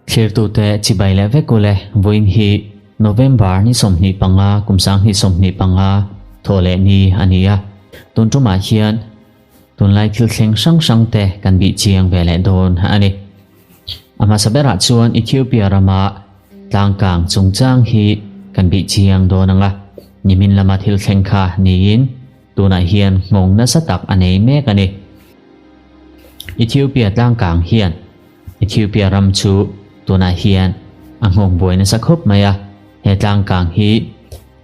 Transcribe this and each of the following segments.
Thlirtute chibai leh vek ule, vawiin hi November ni 25 kum 2025 thawh leh ni a ni a, tun tumah hian tunlai thil thleng hrang hrang te kan bih chiang ve leh dawn a ni. A hmasa berah chuan Ethiopia rama tlangkang chungchang hi kan bih chiang dawn ang a, nimin lama thil thleng kha niin tunah hian nghawng nasa tak a nei mek a ni. Ethiopia tlangkang hian Ethiopia ram chu tunah hian a nghawng buai nasa khawp mai a, he tlangkang hi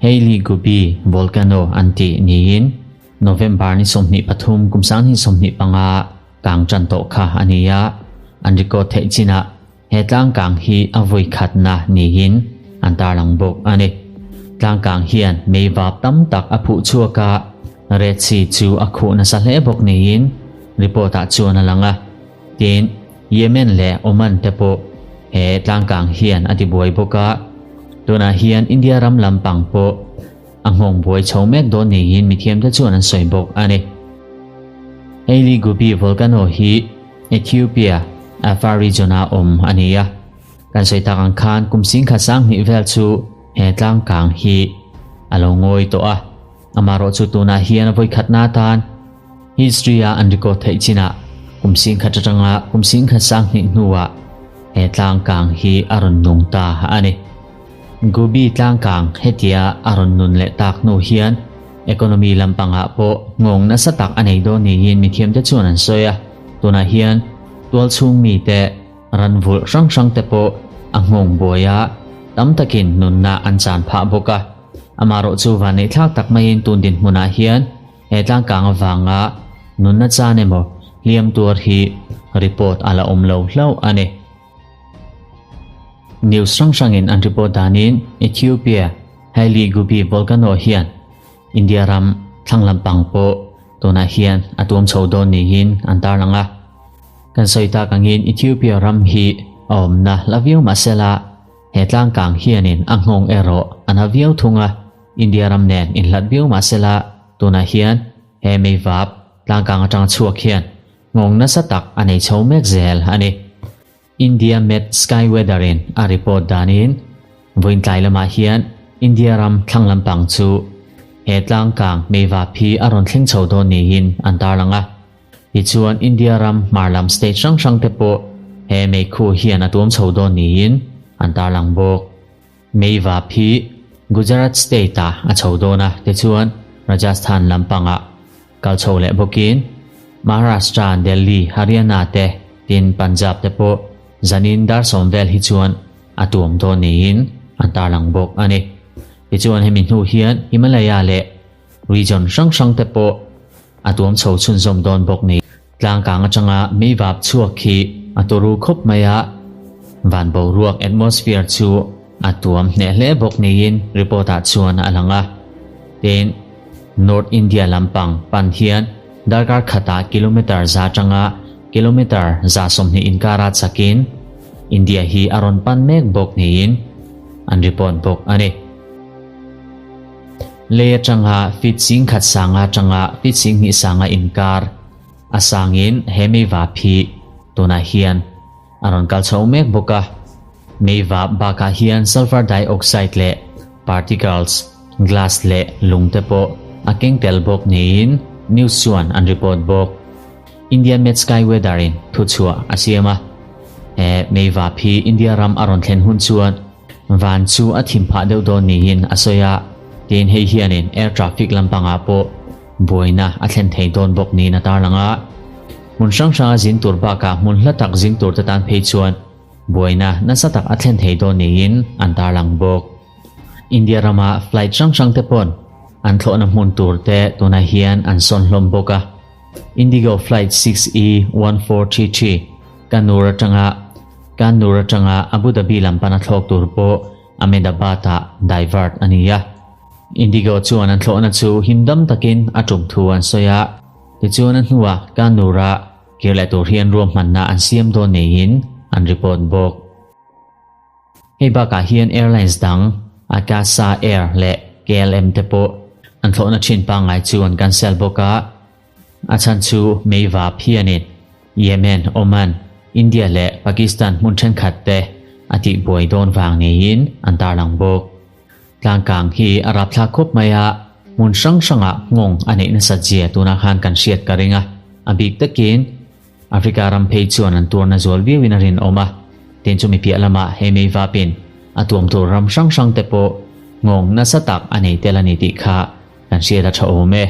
Hailey Gubi Volcano an tih niin November ni 23 kum 2025 kang tan tawh kha a ni a, an record theih chinah he tlangkang hi a vawi khatna niin an tarlang bawk a ni. Tlangkang hian meivap tam tak a phuh chhuak a, Red Sea chu a khuh nasa hle bawk niin report-ah chuan a lang a. Tin, Yemen leh Oman te pawh he tlangkang hian a tibuai bawk a, tunah hian India ram lampang pawh a nghawng buai chho mek dawn niin mithiamte chuan an sawi bawk a ni. Hailey Gubi Volcano hi Ethiopia, Afar region-a awm a ni a. Kan sawi tak ang khan kum singkhat sanghnih vel chu he tlangkang hi a lo ngawi tawh a. Amaherawh chu tunah hian a vawikhatna atan history-a an record theih chinah kum singkhat atanga kum singkhat sanghnih hnuah he tlangkang hi a rawn nung ta a ni. Gubi tlangkang hetia a rawn nun leh tak hnu hian economy lampangah pawh nghawng nasa tak a nei dawn niin mithiamte chuan an sawi a. Tunah hian tualchhung mite ran vulh hrang hrangte pawh a nghawng buai a, tam takin nunna an chan phah bawk a. Amaherawh chu vanneihthlak tak maiin tun dinhmunah hian he tlangkang avanga nunna chan emaw hliam tuar hi report a la awm lo hlauh a ni. News hrang hrangin an report danin Ethiopia Haile Gubi Volcano hian India ram thlang lampang pawh tunah hian a tuam chho dawn niin an tarlang a. Kan sawi tak angin Ethiopia ram hi a awmna la viau mahsela he tlangkang hianin a nghawng erawh a na viau thung a, India ram nen inhlat viau mahsela tunah hian he meivap tlangkang atanga chhuak hian nghawng nasa tak a nei chho mek zel a ni. India Met Sky Weather in a report danin vawiin tlai lamah hian India ram thlang lampang chu he tlangkang meivap hi a rawn thleng chho dawn niin an tarlang a. Tichuan India ram hmar lam state hrang hrang te pawh he meikhu hian a tuam chho dawn niin an tarlang bawk. Meivap hi Gujarat state ah a chho dawn a, tichuan Rajasthan lampangah kal chho leh bawkin Maharashtra, Delhi, Haryana te tin Punjab te pawh zanin dar sawm vel hi chuan a tuam dawn niin an tarlang bawk a ni. Tichuan hemi hnu hian Himalaya leh region hrang hrang te pawh a tuam chho chhunzawm dawn bawk ni. Tlangkang atanga meivap chhuak khi a tawru khawp mai a, van boruak atmosphere chu a tuam hneh hle bawk niin report ah chuan a lang a. Tin, North India lampang pan hian darkar khatah kilometer za atanga kilometer 120 inkara chakin India hi a rawn pan mek bawk niin an report bawk a ni. Lei atanga feet 10,000 sanga atanga feet 2,000 sanga inkar a sangin he meivap hi tunah hian a rawn kal chho mek bawk a. Meivap bakah hian sulfur dioxide leh particles, glass leh lung te pawh a keng tel bawk niin news chuan an report bawk. India Met Sky Weather in thuchhuah a siam a. He meivap hi India ram a rawn thlen hun chuan Van chu a thim phah deuh dawn niin a sawi a, tin hei hianin air traffic lampangah pawh buaina a thlen thei dawn bawk niin a tarlang a. Hmun hrang hranga zin tur bakah hmun hla tak zin turte tan phei chuan buaina nasa tak a thlen thei dawn niin an tarlang bawk. India rama flight hrang hrangte pawn an thlawhna hmun turte tunah hian an sawn hlawm bawk a. Indigo flight 6E1433 Kannur atanga Kannur atanga Abu Dhabi lam pana thlawk tur pawh Ahmedabad-ah divert a ni a. Indigo chuan an thlawhna chu himdam takin a tum thu an sawi a, tichuan a hnuah Kannur-a kir leh tur hian ruahmanna an siam dawn niin an report bawk. Hei bakah hian airlines dang Akasa Air leh KLM te pawh an thlawhna thin pangngai chu an cancel bawk a, a chhan chu meivap hianin. Yemen, Oman, India leh Pakistan hmun thenkhat te a tihbuai dawn vang niin an tarlang bawk. Tlangkang hi a rapthlak khawp mai a, hmun hrang hrangah nghawng a neih nasat zia tunah khan kan hriat ka ring a, a bik takin Africa ram phei chuan an tuarna zual viauin a rinawm a, tin chumi piah lamah he mei vapin a tuam tur ram hrang hrang te pawh nghawng nasa tak a nei tel a ni tih kha kan hriat a tha awm e.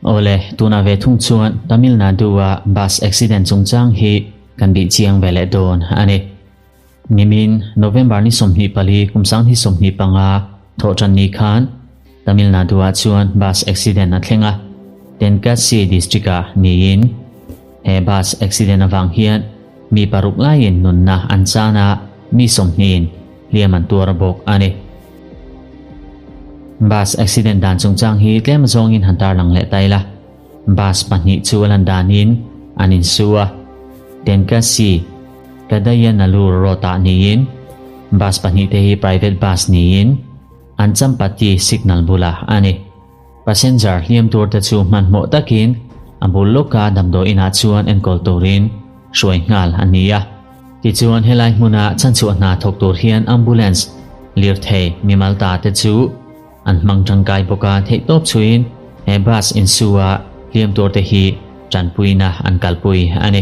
Awle, tunah ve thung chuan Tamil Nadu-a bus accident chungchang hi kan bih chiang ve leh dawn a ni. Nimin, November ni 24 kum 2025 thawhtan ni khan Tamil Nadu-ah chuan bus accident a thleng a, Tenkasi district-ah niin he bus accident avang hian mi paruk laiin nunna an chan a, mi sawmhnihin hliam an tuar bawk a ni. Bus accident dan chungchang hi tlem zawngin han tarlang leh ta ila. Bus pahnih chu a lan danin an insu a, Tenkasi, Kadayanallur road ah niin bus pahnih te hi private bus niin an Champati signal bulah a ni. Passenger hliam tur te chu hmanhmawh takin a bul lawka damdawi inah chuan enkawl turin hruai nghal a ni a. Tichuan helai hmuna chhanchhuah hna thawk tur hian ambulance lirthei mimal ta te chu An hmang tangkai bawk a, theihtawp chhuiin he bus insua hliam tur te hi tanpuina an kalpui a ni.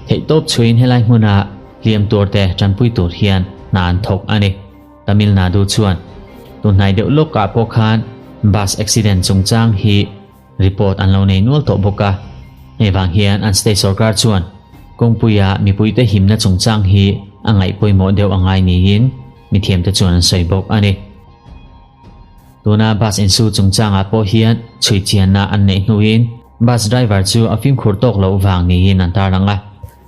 Theihtawp chhuiin helai hmuna hliam tur te tanpui tur hian hna an thawk a ni. Tamil Nadu chuan tunhnai deuh lawkah pawh khan bus accident chungchang hi report an lo nei nual tawh bawk a, hei vang hian an state sorkar chuan kawngpuia mipuite himna chungchang hi a ngaih pawimawh deuh a ngai niin mithiamte chuan an sawi bawk a ni. Tuna bus insu chungchangah pawh hian chhui chianna an neih hnuin bus driver chu a fimkhur tawk loh vang niin an tarlang a,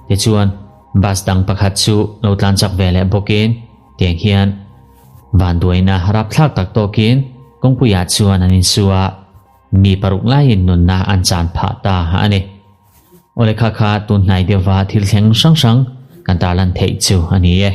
tichuan bus dang pakhat chu lo tlan chak ve leh bawkin tiang hian vanduaina rapthlak tak tawkin kawngpuiah chuan an insu a, mi paruk laiin nunna an chan phah ta a ni. Awle kha kha tun hnai deuhva thil thleng hrang hrang kan tarlan theih chu a ni e.